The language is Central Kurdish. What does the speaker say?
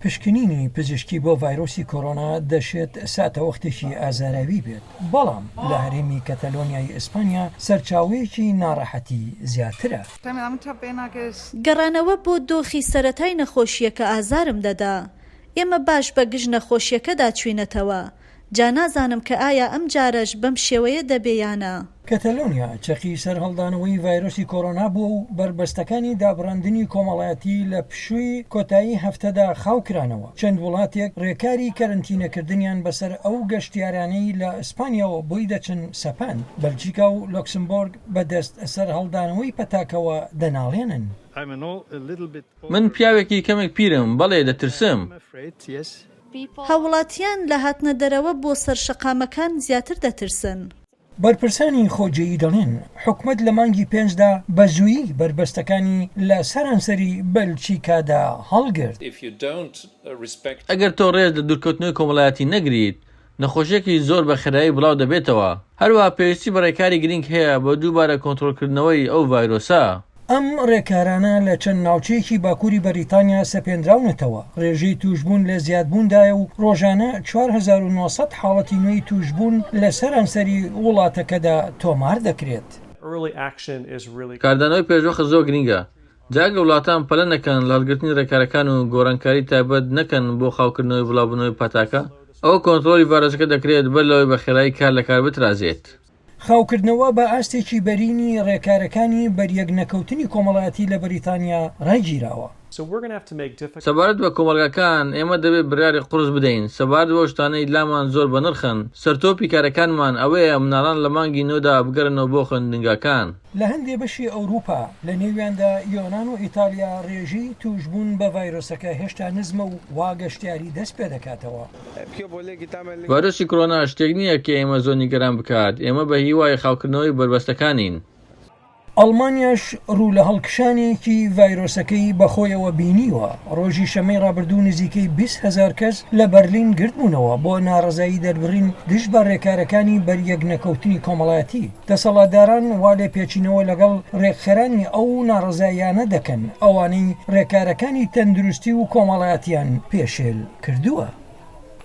پشکنینی پزیشکی بۆ ڤایرۆسی کۆرۆنا دەشێت ساتەوەختێکی ئازاراوی بێت، بەڵام لە هەرێمی کەتەلۆنیای ئیسپانیا سەرچاوەیەکی ناڕەحەتی زیاترە. گەڕانەوە بۆ دۆخی سەرەتای نەخۆشییەکە ئازارم دەدا. ئێمە باش بە گژ نەخۆشییەکەدا چووینەتەوە. جا نازانم کە ئایا ئەم جارەش بەم شێوەیە دەبێ یا نا. کەتەلۆنیا چەقی سەرهەڵدانەوەی ڤایرۆسی کۆرۆنا بووە و بەربەستەکانی دابڕاندنی کۆمەڵایەتی لە پشووی کۆتایی هەفتەدا خاوکرانەوە، چەند وڵاتێک رێکاری کەرەنتینەکردنیان بەسەر ئەو گەشتیارانەی لە ئیسپانیاوە بۆی دەچن سەپاند، بەلجیکا و لۆکسمبۆرگ بەدەست سەرهەڵدانەوەی پەتاکەوە دەناڵێنن. من پیاوێکی کەمێک پیرم، بەڵێ، دەترسم. هاووڵاتیان لە هاتنە دەرەوە بۆ سەر شەقامەکان زیاتر دەترسن. بەرپرسانی خۆجێیی دەڵێن، حکومەت لە مانگی پێنجدا بە زوویی بەربەستەکانی لە سەرانسەری بەلچیکادا هەڵگرت. ئەگەر تۆ ڕێز لە دوورکەوتنەوەی کۆمەڵایەتی نەگریت، نەخۆشییەکی زۆر بە خێرایی بڵاو دەبێتەوە. هەروەها پێویستی بە ڕێکاری گرنگ هەیە بۆ دووبارە کۆنترۆڵکردنەوەی ئەو ڤایرۆسە. ئەم ڕێکارانە لە چەند ناوچەیەکی باکووری بەریتانیا سەپێنراونەتەوە، ڕێژەی تووشبوون لە زیادبووندایە و ڕۆژانە 4900 حاڵەتی نوێی تووشبوون لە سەرانسەری وڵاتەکەدا تۆمار دەکرێت. کاردانەوەی پێشوەخت زۆر گرنگە، جا ئەگەر وڵاتان پەلە نەکەن لە هەڵگرتنی ڕێکارەکان و گۆڕانکاری تایبەت نەکەن بۆ خاوکردنەوەی بڵاوبوونەوەی پەتاکە، ئەوە کۆنترۆڵی ڤایرۆسەکە دەکرێت بەر لەوەی بە خێرایی کار لە کار بترازێت. خاوکردنەوە بە ئاستێکی بەرینی ڕێکارەکانی بەریەکنەکەوتنی کۆمەڵایەتی لە بەریتانیا ڕاگیراوە. سەبارەت بە کۆمەڵگاکان، ئێمە دەبێت بڕیاری قورس بدەین سەبارەت بەو شتانەی لامان زۆر بەنرخن، سەرتۆپی کارەکانمان ئەوەیە مناڵان لە مانگی نۆدا بگەڕێنەوە بۆ خوێندنگاکان. لە هەندێ بەشی ئەوروپا، لە نێویاندا یۆنان و ئیتالیا ڕێژەی تووشبوون بە ڤایرۆسەکە هێشتا نزمە و وا گەشتیاری دەست پێدەکاتەوە. ڤایرۆسی کۆرۆنا شتێک نییە کە ئێمە زۆر نیگەران بکات، ئێمە بە هیوای خاوکردنەوەی بەربەستەکانین. ئەڵمانیاش روو لە هەڵکشانێکی ڤایرۆسەکەی بەخۆیەوە بینیوە، رۆژی شەممەی رابردوو نزیکەی 20 هەزار کەس لە بەرلین گردبوونەوە بۆ ناڕەزایی دەربڕین دژ بە رێکارەکانی بەریەکنەکەوتنی کۆمەڵایەتی. دەسەڵاتداران وا لێپێچینەوە لەگەڵ رێکخەرانی ئەو ناڕەزاییانە دەکەن، ئەوانەی رێکارەکانی تەندروستی و کۆمەڵایەتیان پێشێل کردووە.